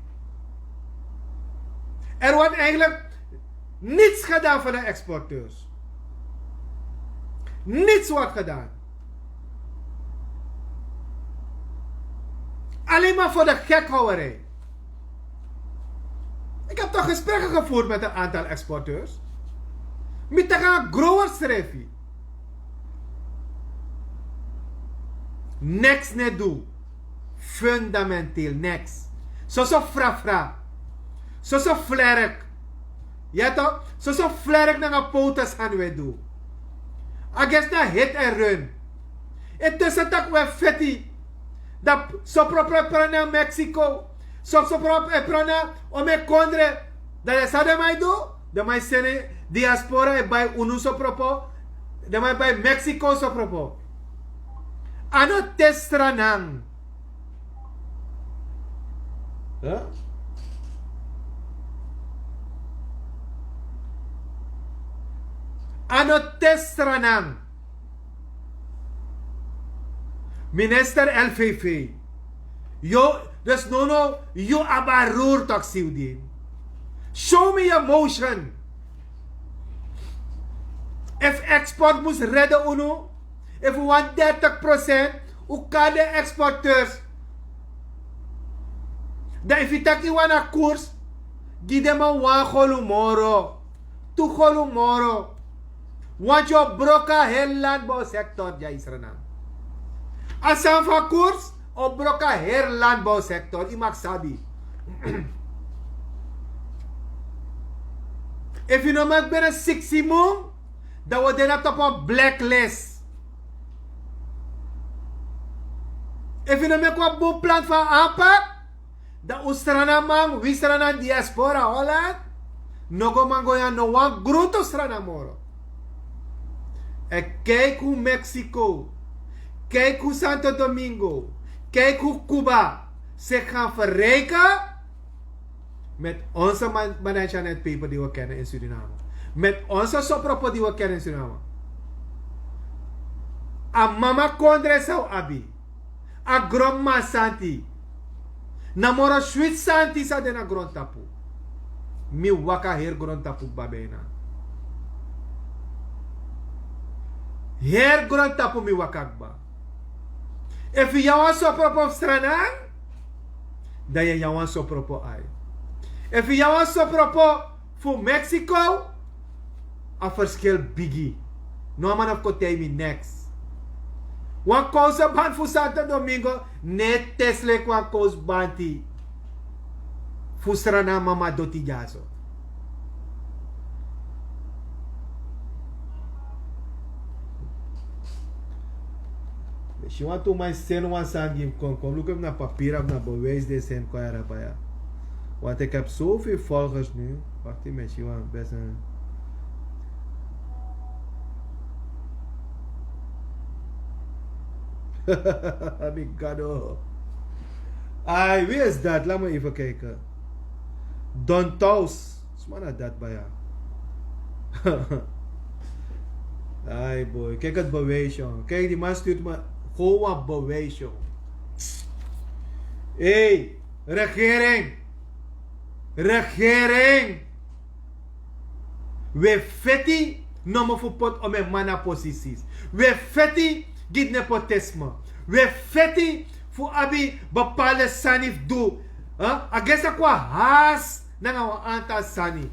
Er wordt eigenlijk niets gedaan voor de exporteurs. Niets wordt gedaan. Alleen maar voor de gekhouwerij. Ik heb toch gesprekken gevoerd met een aantal exporteurs. Mi taga growers srefi. Niks net doen. Fundamenteel niks. Soso frafra. Soso flerk. Ya toch? Soso flerk nanga potas han we doen. Agesta hit en run. Intussen tak we feti. Dat sopropo e prana Mexico. Sopropo e prana ome kondre. Dan e sa de mai du. De mai sene diaspora e bai unu sopropo. De mai bai Mexico sopropo. Ano testra nan. Ano testra nan. Minister lvv. Yo, dus no no yo abarur taksi udin. Show me your motion. If export mus redde unu, if wan dertig procent u kan de exporteurs. Dan if yu taki wan na koers, gi den man wan golu moro, tu golu moro. Want yu o broka heri landbouwsector dya isranan. A san fu a koers o broka heri landbouwsector yu maki sabi. Efu yu no maki bene siksi mun, dan wi o de na tapu wan blacklist. Efu yu no meki wan bun plan fu a anpak, dan un sranaman wi sranan diaspora holland no go man go nyan no wan gruntu sranan moro. En kijk hoe mexico, kijk hoe santo domingo, kijk hoe cuba zich gaan verrijken met onze mananchanet peper die we kennen in Suriname, met onze sopropo die we kennen in Suriname. A mama kondre san un abi. A gronman santi. Na moro switi santi san de na grontapu. Mi waka heri grontapu kba bijna. Heri grontapu mi waka kba. Efu yu nyan wan sopropo fu sranan, dan yu e nyan wan sopropo ai. Efu yu nyan wan sopropo fu mexico, a ferskil bigi. No a man no fu kon taigi mi neks. Wan kowsebanti fu santo domingo no e tesi leki wan kowsebanti fu srana mama doti dyaso. Mi si wantu man e seni wan sani gi mi. Kon kon luku efu na papiri abi na bewijs di e seni kon yara baya. Want ik heb zoveel volgers nu. Wakti mi e si wan best en mi gado. Ai wie is dat laat mi even kijken. Don thaus sma na dat baya. Ai boy kijk het bewijs jong kijk die man stuurt me gewoon wat bewijs jong. Hey, regering, regering. We feti nomo fu poti ome man na posisis. We feti gi nepotisme. We feti fu abi bepalde sani fu du. Agesi a kon a haas nanga wan antal sani.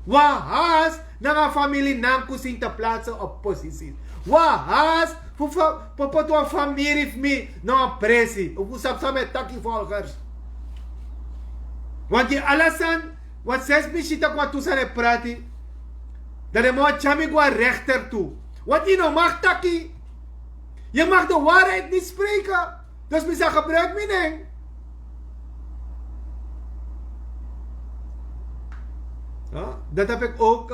Wan haas nanga a famili nankusin te platse op posisis. Wan haas fu poti wan famiri fu mi na wan presi fu sabi san mi e taki volgers. Want gi ala sani, want sinsi mi si tak' wantu sani e prati, dan den man wani tyari mi go na rekter tu. Want yu no mag taki. Yu mag de waarheid niti spreken. Dus mi sa gebruik mi nen. Dati heb ik ook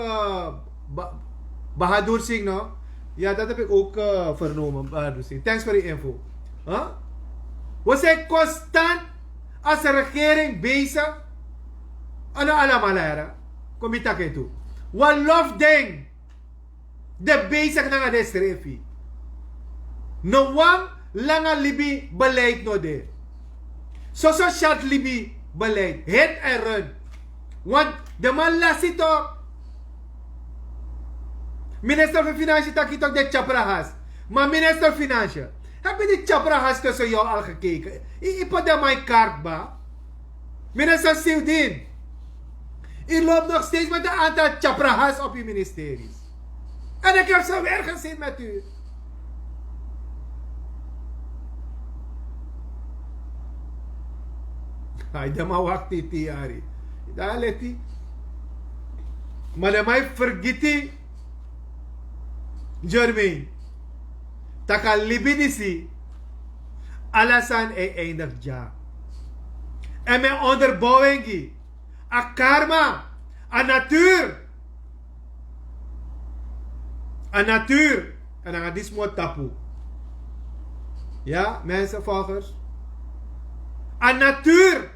bahadur sing no. Ya dati heb ik ook vernomen bahadur sing, thanks for the info. We zijn constant als regering bezig. Ano alamala era, kon mi taki en tu. Wan lof ding. De bezig nanga den srefi. No wan langa libi beleid no de. Soso syat libi beleid hit en run. Want de man lasi tok. Minister fu finansi taki tok de tyapra has. Ma minister finansi, hebi di tyapra has tusu yu al gekeken? Yu pot de man yu kartba. Minister Sildin, u loopt nog steeds met een aantal tjaprahas op uw ministeries. En ik heb ze weer gezien met u. Hij de man wacht die tien jaar. Daar let hij. Maar de man vergiet die. Germain, taki a libi disi, ala sani e eindig dya. Èn mi e onderbouw en gi a karma, a natuur. A natuur. Èn nanga disi mi o tapu. Ya mensen, volgers. A natuur.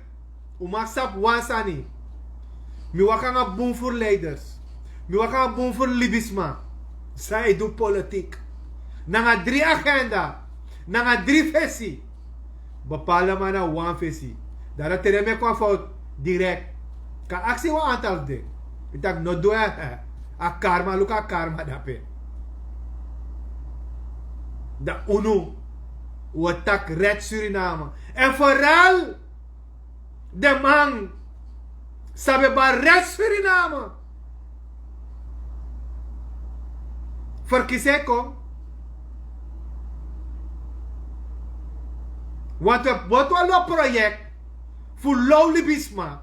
Un mag sabi wan sani. Mi waka nanga bun fu leiders. Mi waka nanga bun fu libisma. San e du politik nanga dri agenda, nanga dri fesi. Bepaalde man na wan fesi. Dati na te den meki wan fout direkt. Kan aksi wan antal fu den. Mi taki no du en. A karma, luku a karma dape. Dan unu, un o taki red Suriname. Èn vooral den man san ben bari red Suriname. Verkiezing kon. Want we poti wan lo project fu low libisma.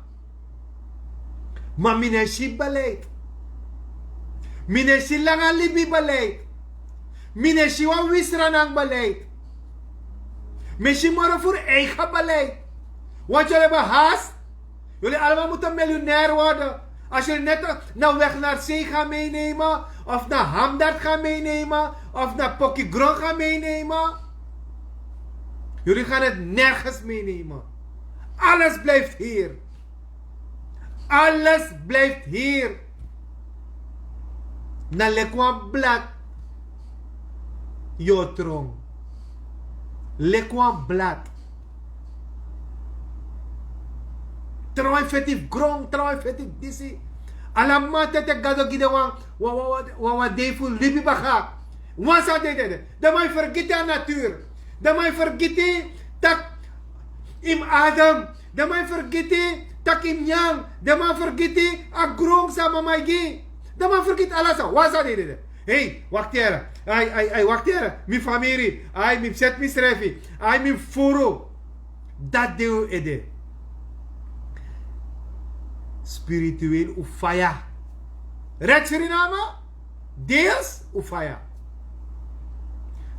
Ma mi no e si beleid. Mi no e si langa libi beleid. Mi no e si wan wisranang beleid. Mi e si moro furu eigen beleid. Want yuli ben haast. Yuli alama mutu milionair worden. Als yuli net na weg na sei ga meenemen of na hamdard ga meenemen of na poki grond ga meenemen, yuli ga net nergens meenemen. Alles blijft hier. Alles blijft hier. Na leki wan blad. Yu o tron. Leki wan blad. Tron e feti fu gron, tron e feti fu disi. Ala man tete gado gi den wan wan wan dei fu libi baka. Wan sani dede. Den man e fergiti a natuur. Den man e fergiti tak' yu mus adem. Den man e fergiti tak' yu mus nyan. Den man e fergiti a gron san mama e gi. Den man e fergiti ala sani. Wan sani dede. Hei, wakti yara. Ai ai ai, wakti yara. Mi famiri, ai, mi seti misrefi. Ai, mi furu. Dati de un ede. Spiritueel un faya. Red Suriname. Deels un faya.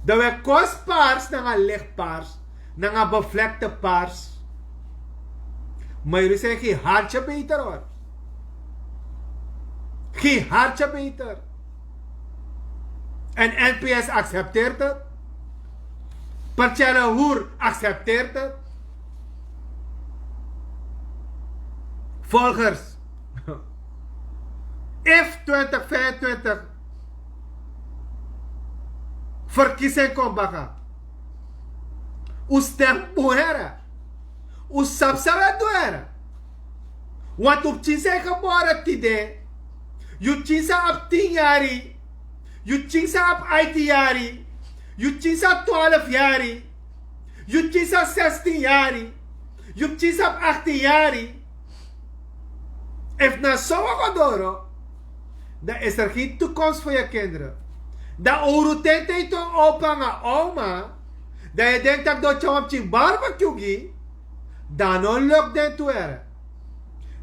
Dan we kosi pars nanga licht pars, nanga bevlekte pars. Maar yuli zijn geen hartje beter hoor. Geen hartje beter. En N P S accepteert het. Partjelle Hoer accepteert het. Volgers, if twintig vijfentwintig verkiezing kon baka, un stem bun here. Un sabi san un e du here. Want un pikin san e gebore tide, yu pikin san abi tin yari, yu pikin san abi aiti yari, yu pikin san abi twaalf yari, yu pikin san abi sestin yari, yu pikin san abi aktin yari. Efu na so wan go doro, dan is er geen toekomst voor je kinderen. Dan owru ten te yu toon opa nanga oma, dan yu denki tak' den o tyari wan pikin barbecue gi, dan no luk den tu here.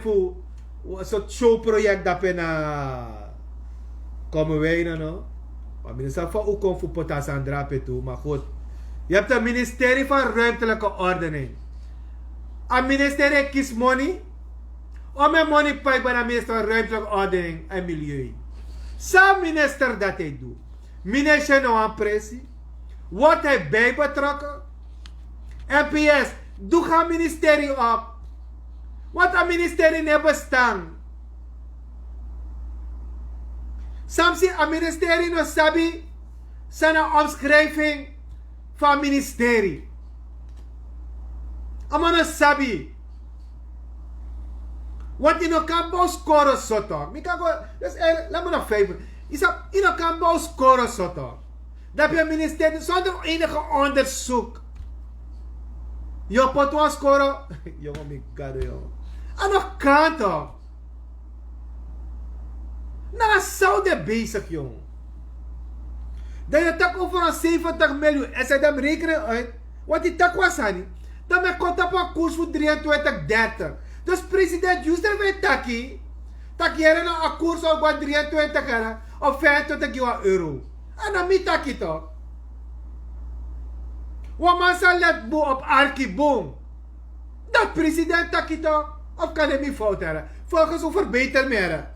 fu so show project dape na. Komen wijnen no. Maar minister van u kon fu pota sandra ape tu maar goed. Je hebt een ministerie van ruimtelijke ordening. A minister e kisi moni. Ome moni pai bana minister ruimtelijke ordening en milieu. Sa minister dat hij doet. Minister no wan presi. Wordt hij bijbetrokken? N P S, doe gaan ministerie op. Want a ministerie ne bestaan. Samsi a ministerie no sabi. Sana omschrijving van ministeri. A man no sabi. Want yu no kan bouw skoro soto mi kan go. Dus eigenlijk laat me nog vijf. Yu no kan bouw skoro soto. Dat ben ministeri zonder enige onderzoek. Yu pot wan skoro. Jongen mi gado jongen. A no kan toch. Na a saw de bezig jong. Dan yu taki over a zeventig miljoen en zet hem rekening uit. Want yu taki wan sani. Dan mi e kon tapu a koers fu drieëntwintig dertig. Dus president yusuf e taki taki yere na a koers o go a drieëntwintig hera of vijfentwintig gi wan euro. A na mi taki tok. Wan man sa let bun op arki bun. Dat president taki tok. Of kan den mi fout hera? Volgens u verbeter mi hera.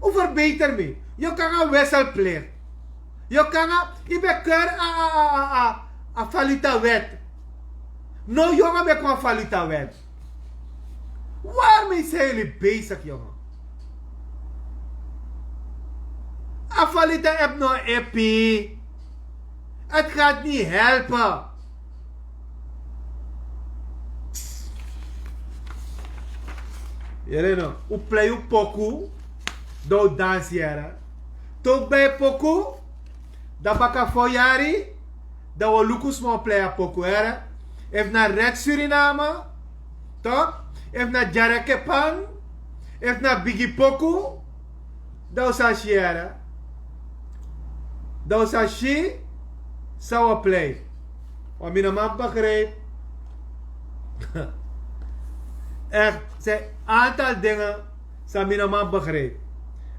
U verbeter mi. Yu kan a wisselplicht. Yu kan a yu ben keur a a a a a valuta wet. No yu a meki wan valuta wet. Waarmee zijn jullie bezig jongen? A valuta app no epi. Het gaat niet helpen. Yere no u plei u poku. Dan u dansi yere. Te u bai poku. Dan baka fo yari. Dan u o luku sma o plei a poku yere. Efu na red suriname. Tok. Efu na dyareke pan. Efu na bigi poku. Dan u sa si yere. Dan u sa si. San u o plei. Wan mi no man begrijp. Echt, zijn aantal dingen san mi no man begrijp.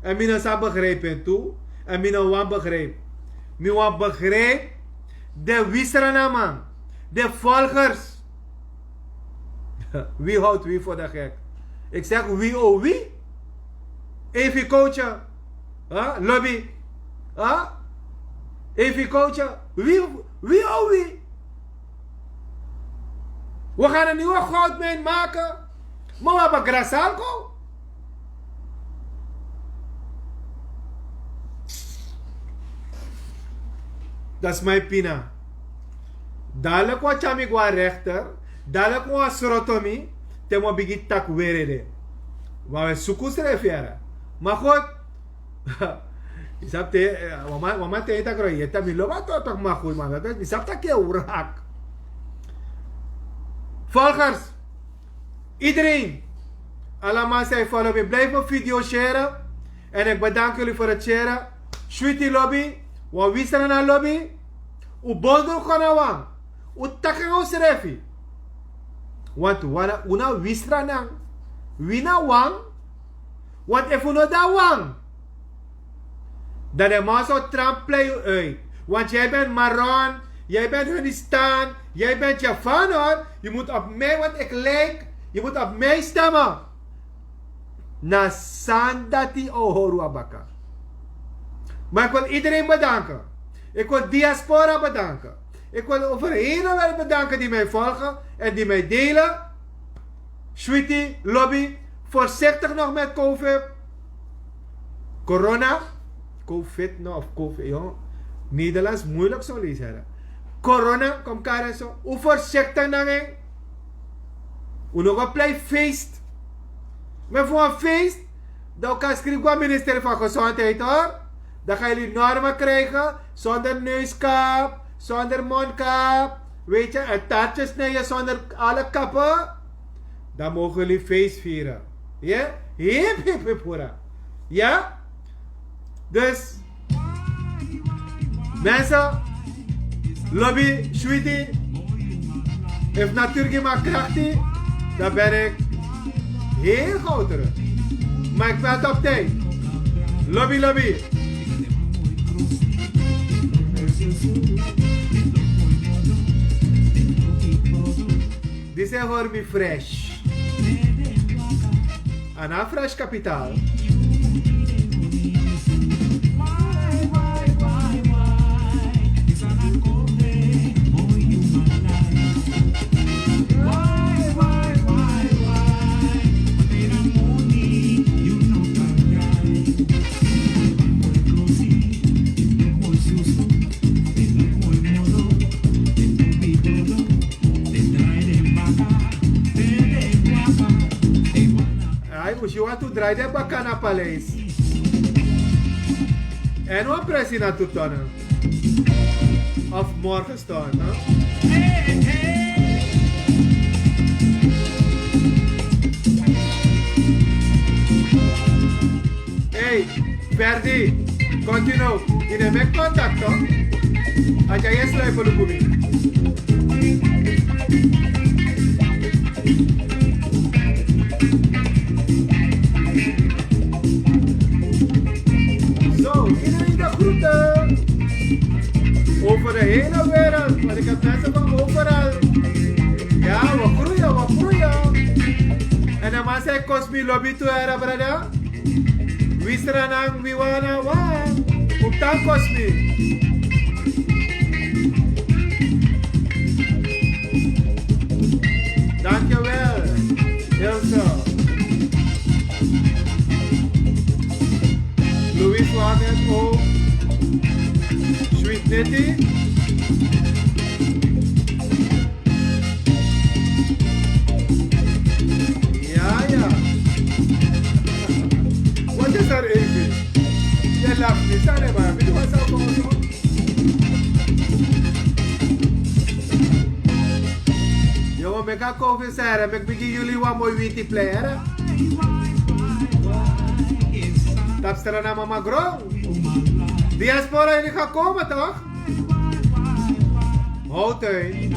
En mi no sa begrijp en tu. En mi no wan begrijp. Mi wan begrijp. De wisrana man. De volgers. Wie houdt wie voor de gek? Ik zeg wie o wie. Efi kootje. Lobby. Efi kootje. Wie o wie. We gaan een nieuwe goudmijn maken. Maar we hebben grasalko. Dat is mijn pina. Dadelijk wat yami gwa rechter. Dadelijk wat srotomi. Te mo bigi tak werede. Maar we suku srefere. Maar goed. Yu sabi te, eh, wan man, wan man te yu taki, yeta, mi lobi a tori taki, maar goed, maar dat is, yu sabi taki yu wrak. Volgers, iedereen, allemaal zijn follow me. Blijf mijn video sharen. En ik bedank jullie voor het sharen. Sweetie lobby, wan wisra na lobby. Un bondru kon na wan. Un taki nanga unsrefi. Want wan, un na wisra nan. Wi na wan. Want efu un no de wan, dan den man so trample yu uit. Want jij bent Maron, jij bent Hunistan, jij bent Javanor. Je moet op mij, want ik lijk, je moet op mij stemmen. Na san dati o hori wan baka. Maar ik wil iedereen bedanken. Ik wil diaspora bedanken. Ik wil over de hele wereld bedanken die mij volgen en die mij delen. Sweetie, lobby, voorzichtig nog met covid. Corona. Covid, no, of covid, jong. Nederlands moeilijk zo lezen, hè. Corona, kom karen zo. Un voorzichtig nanga en. Un no go play feest. Maar voor een feest, dan kan schrik go ministerie van Gezondheid, hoor. Dan gaan jullie normen krijgen, zonder neuskap, zonder mondkap. Weet je, en taartjes snijden zonder alle kappen. Dan mogen jullie feest vieren. Ja? Hip, hip, hip, hoera. Ja? Dus, mensen, lobby, sweetie, efu natuur gi mi a krakti, dan ben ik heel gauw terug. Maar ik ben op tijd. Lobby, lobby. Disi e hori mi fresh. A na fresh kapitaal. Ai, un si wantu drai den baka na paleis. En wan presi na tu tonnen. Of morgen stonden, no? Hey, Ferdi, continue. Yu no e meki kontakto. A dya yu e sluipen luku mi. Zo, iedereen de groeten. Over de hele wereld, want ik heb mensen van overal. Ja, we groeien, we groeien. En de man zei, kost me lobby to era, brada. Wi sranang, wi wana wan. Op tan kost me. Dankjewel, Ilse. Louis Wagen ook. Sweet Nitty. Ja, ja. Wat is er, Evi? Je lacht niet, zijn er maar. Weet je wat zou komen? Yo, meki a kofi sere, meki mi gi yuli wan moi witi player. Tapstra na mama gro. Diaspora, jullie gaan komen toch? Houten.